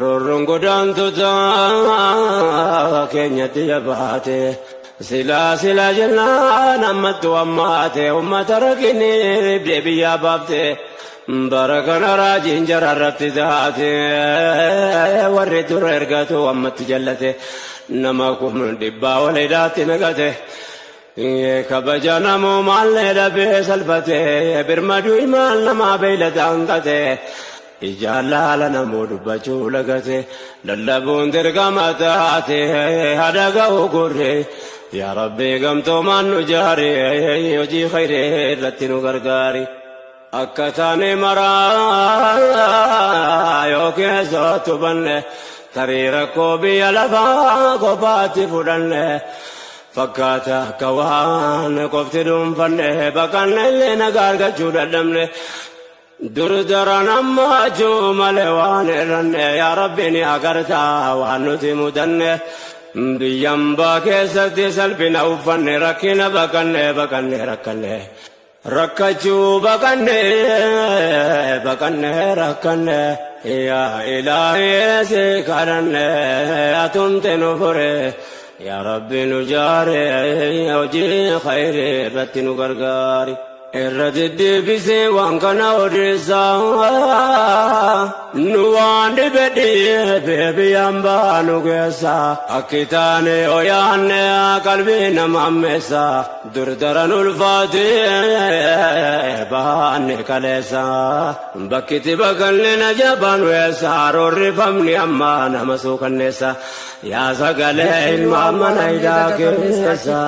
Roorroon godaantota keenyatti jabaate. Silaa silaa jennaan ammattu ammaate ummata rakkinni biyyaa baafte. Bara kana raajiin jararratti taate warri dura ergatu ammatti jallate nama 100,000 ol hidhaatti naqate. Kabaja namumaallee dhabee salphate birmaduu imaan namaa beeylada hanqate. Ijaan laala namuu dubbachuu lagate lallabuun dirqama taate haadha ga'u gurre. Yaa Rabbi gamtoomaan nu jaare hojii khayree irratti nu gargaari. Akka taane maraa yoo keessattu banne tarii rakkoo biyya lafaa kophaatti fudhanne. Fakkaata akka waan qofti dhuunfanne baqanne illee nagaa argachuu dadhabne. Dur daran ammachuu malee waan irranne yaa Rabbi ni agartaa waan nuti mudanne. Biyyambaa keessatti salphina uffanne rakkina baqanne baqanne rakkanne. Rakkachuu baqanne baqanne rakkanne yaa ilaahee si kadhanne atumte nu fure. Yaa Rabbi nu jaare hojii khayrii irratti nu gargaari. Irra deddeebisee waan kana odeessaa nu waan dhibe dhiibee biyyaan baanu keessa akki taane oyaanne qalbii nama ammeessa dur daran ulfaatee baanne kaleessa bakkitti baqanne na jabaan weessa roorrifamni amma nama suukanneessa yaa sagalee ilma mana hidhaa keessa.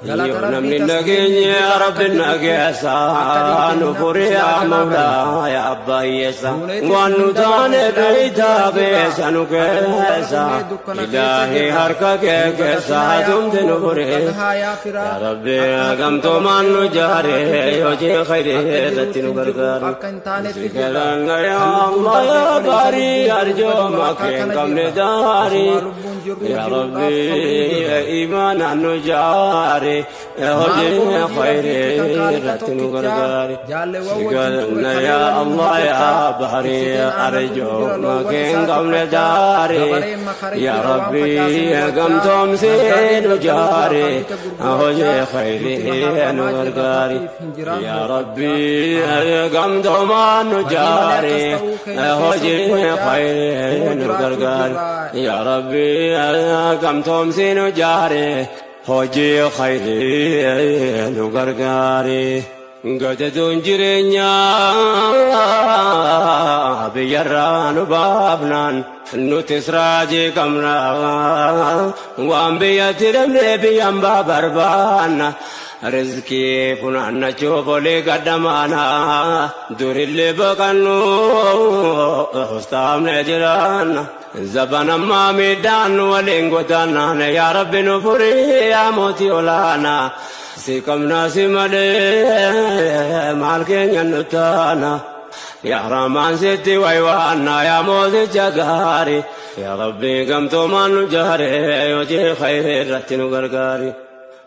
Galata Yoo namni rabbii nageenye tasbiihii rabbi akka nageessa akka nu dhiibbina furii jalaa mawlaa yaa abbaa hiyyeessa Duuneetis waan nu hin dabarre taane silaa beeytaa lubbuun beessa nu jirra. Akkuma bara keessa dhumee dukkana keessa ilaahi jirra. harka kee Hin keessa baqatinaa yaa tumte nu qomoo, furii dhagahaa yaa firaa. yaa rabbi Akka hattuu gamtoomaan qabamnee nu roorrifamaa jaare jirra. hojii khayrii Akka irratti jiruutti nu hin jirru, gargaaru. akka hin taanetti Si jirra. kadhanna yaa Kan lubbuun Allah darbee yaa oli isa baarii lubbuun jiru gadi arjooma walakkaa kee hin kana qabne jirra. daarii. Osumaa lubbuun jirru Yaa jiruudhaaf Rabbi hawwuu jirra. imaana nu jaare Maal hojii goona hojii khayrii rabbiitti kan kaaliqa irratti nu tokkichaa gargaari. jaalleewwan Si wajjin turre kadhanna kalee yaa waliin Allah hojjechaa yaa baarii tiksiteen aannan dhuguu jira arjooma loowwan kee hin isaa qabne tiffachaa daarii. gabareen makaree Yaa jira waan Rabbi facaase murachaa gamtoomsee naggaadeen nu daldaluu jira jaare fabrika hojii gurgurachaa nuti khayrii nu maharramaa jirra gargaari. taffiif hin jiraan Yaa mooqachaa Rabbi gamtoomaan nu Badii malee jaare akkas ta'uu keenya keessa of hojii hubachaa khayrii kunoo nu jiraachuu gargaari. jirra. Yaa Rabbi gamtoomsee nu jaare hojii khayrii nu gargaari. Gadadoon jireenyaa biyyarraa nu baafnaan nutis raajii qabna waan biyyatti dhabnee biyyaan baa barbaanna. Rizqii funaannachuuf olii gadhamaana durillee baqannu taamne jiraanna. Zaban ammaa miidhaan nu waliin godaannaan yaa Rabbi nu furii yaa mootii olaanaa. Si qabnaa si malee maal keenya nu taana. Yaa Rahmaan sitti waywaanna yaa mooticha gaarii. Yaa Rabbi gamtoomaan nu jaare hojii khayrii irratti nu gargaari.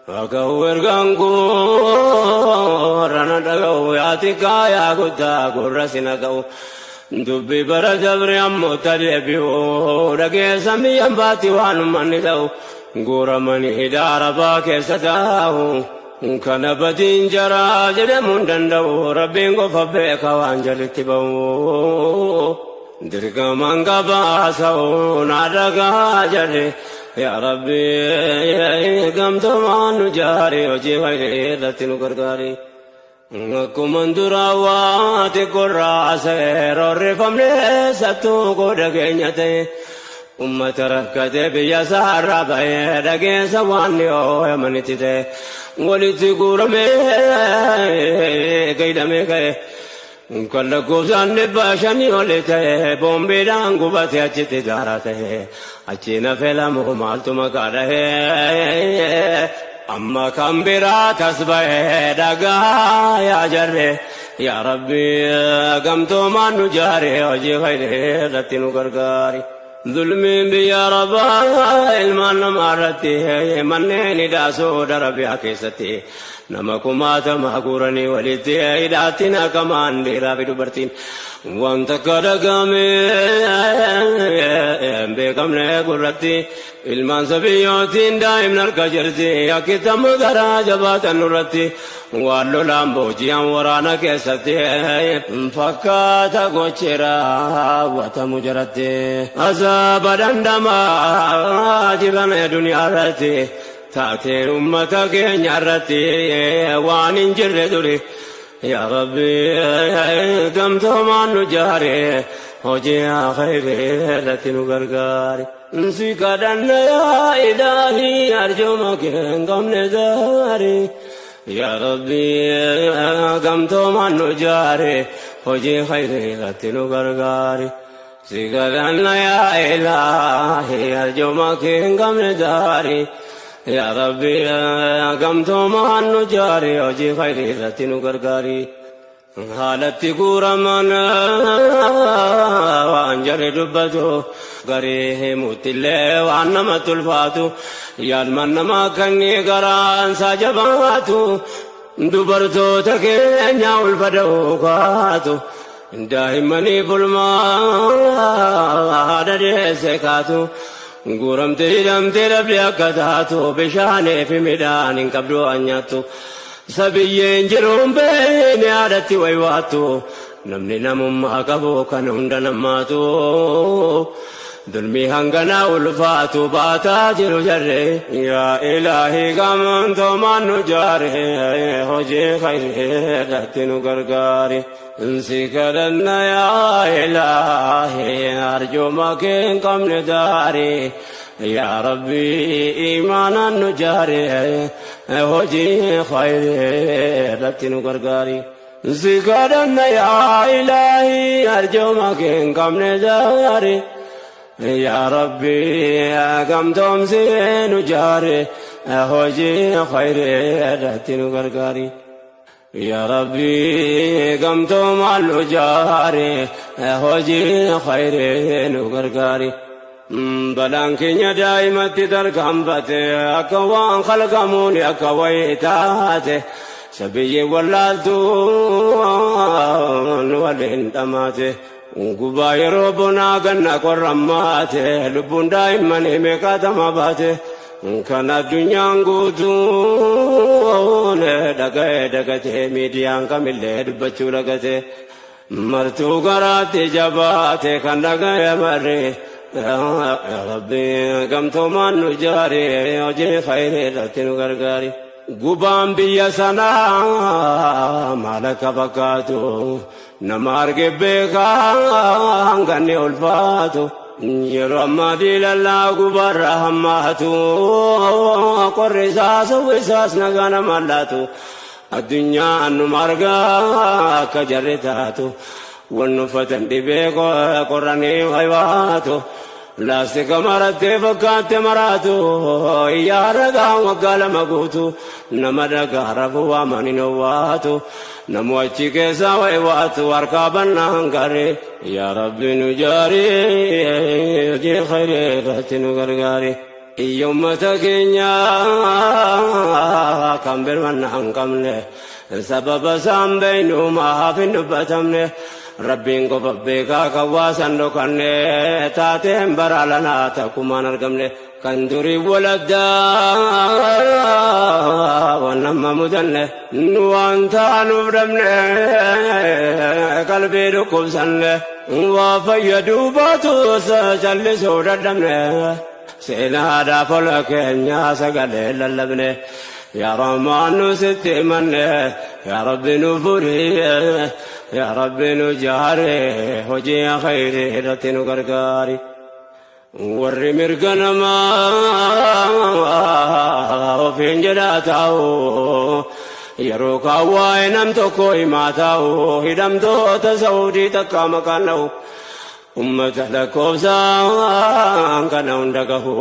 Dhaga'u ergaan gurra na dhaga'u yaa xiqqaa yaa guddaa gurra si naga'u. Dubbi bara dabre ammoo tadeebi'u dhageessa biyyaan baatti waan uummanni ta'u. Guuramanii hidhaa arabaa keessa taa'u. Kana badiin jaraa jedhamuu hin danda'u rabbiin qofa beeka waan jalitti ba'u. Dirqamaan gabaasa'u na dhagaa jedhe yaa Rabbi gamtoomaan nu jaare hojii khayrii irratti nu gargaari. Akkuma duraa waa xiqqoorraa roorrifamnee sattuu qooda keenya ta'e. Ummata rakkatee biyya isaarraa ba'ee dhageessa waan dhiyoo yamanitti ta'e. Walitti guuramee gaidhamee ka'e. Kan lakkoofsaan 500 oli ta'e boombiidhaan gubate achitti daaraa ta'e. Achi nafee lamu maaltu maqaa dhahee. Amma kan biraa tas ba'ee dhagaa yaa jarre. Yaa Rabbi gamtoomaan nu jaare hojii khayrii irratti nu gargaari. Zulmiin biyya arabaa ilmaan namaa irratti manneen hidhaa Saudi Arabiyaa keessatti nama kumaatama guuranii walitti hidhaatti naqamaan dhiiraa fi dubartiin. Wanta akka dhagame beekamne gurratti ilmaan sabiyyootiin daa'imni harka jirti akkittamu garaa jabaatan nurratti waan lolaan booji'an waraana keessatti fakkaata gochi raawwatamu jaratti azaaba dandamaa jibame duniyaa irratti taateen ummata keenya irratti waan hin jirre duri. Yaa Rabbi gamtoomaan nu jaare hojii khayrii irratti nu gargaari. Si kadhanna yaa ilaahii arjooma kee hin qabne zaari. Yaa Rabbi gamtoomaan nu jaare hojii khayrii irratti nu gargaari. Si kadhanna yaa ilaahii arjooma kee hin qabne zaari. Yaa Rabbi gamtoomaan nu jaare hojii khayrii irratti nu gargaari. Haalatti guuraman waan jarri dubbatu garii himuuttillee waan namatti ulfaatu yaalman namaa kanni garaan isaa jabaatu dubartoota keenya ulfa da'uu kaatu daa'immanii bulmaa haadha deesse kaatu guuramte hidhamte dhabde akka taatu bishaanii fi midhaan hin qabdu waan nyaattu. Sabiyyeen jiruun beekne haadhatti waywaattu namni namummaa qabu kan hunda namaatu dulmii hanganaa ulfaatu baataa jiru jarre. Yaa ilaahii gamtoomaan nu jaare hojii khayrii irratti nu gargaari. Si kadhanna yaa ilaahii arjooma kee hin qabne daari. Yaa Rabbi imaanaan nu jaare hojii khayrii irratti nu gargaari. Si kadhanna yaa ilaahii arjooma kee hin qabne daari. Yaa Rabbi gamtoomsee nu jaare hojii khayrii irratti nu gargaari. Yaa Rabbi gamtoomaan nu jaare hojii khayrii nu gargaari. Balaan keenya daa'imatti tarkaanfate akka waan kalqamuun akka wayii taate sabiyyi wallaaltuun waliin dhamaate. Gubaa yeroo bonaa ganna qorrammaate lubbuun daa'immanii meeqaatama baate kan addunyaan guutuun dhaga'ee dagatee miidiyaan kamillee dubbachuu dagatee martuu garaatti jabaate kan dhaga'e marree. Yaa Rabbi gamtoomaan nu jaare hojii khayrii irratti nu gargaari. Gubaan biyya sanaa maal akka fakkaatu nama arge beekaa hanganni ulfaatu. Yeroo ammaa diilallaa gubaarra hammaatu qorri isaas hawwi isaas nagaa nama laatu. Addunyaan nu margaa akka jarri taatu. Wanni uffatan dhibee qorranii waywaatu. Laastika marattee fakkaatte maraatu iyyaa ragaa waggaa lama guutu nama dhagaa rafuu waamanii owwaatu namu achi keessaa waywaatu harkaa bannaan garee. Yaa Rabbi nu jaari hojii khayrii irratti nu gargaari. Iyya ummata keenya kan birmannaa hin qabne sababa isaan beeynu maaf hin dubbatamne. Rabbiin qofa beekaa kan waasan dhokanne taateen bara lanaa takkumaan argamne kan durii waladdaa waan nama mudanne nu waan taanuuf dhabne qalbii dhukkubsanne waa fayyaduu baatus callisuu dadhabne seenaadhaaf ola keenyaa sagalee lallabne. Yaa Rahmaan nu sitti himanne yaa Rabbi nu furii yaa Rabbi nu jaare hojii khayrii irratti nu gargaari. Warri mirga namaa ofiin jedhaa taa'u yeroo kaan waa'ee nam tokko himaa taa'u hidhamtoota Saudii takka maqaan dha'u. Ummata lakkoofsaan kana hunda gahu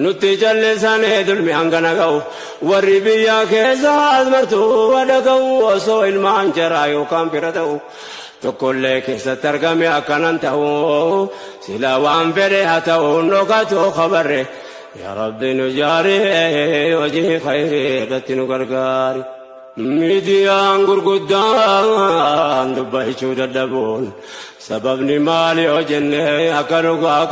nutti callisanii dulmi hangana gahu warri biyya keessaas martuu dhaga'u osoo ilmaan jaraa yookaan fira ta'u tokkollee keessatti argame akkanan ta'u sila waan fedhe haa ta'u dhokatu khabarre. Yaa Rabbi nu jaare hojii khayrii irratti nu gargaari. Miidiyaan gurguddaan dubbachuu dadhabuun sababni maali yoo jenne akka dhugaa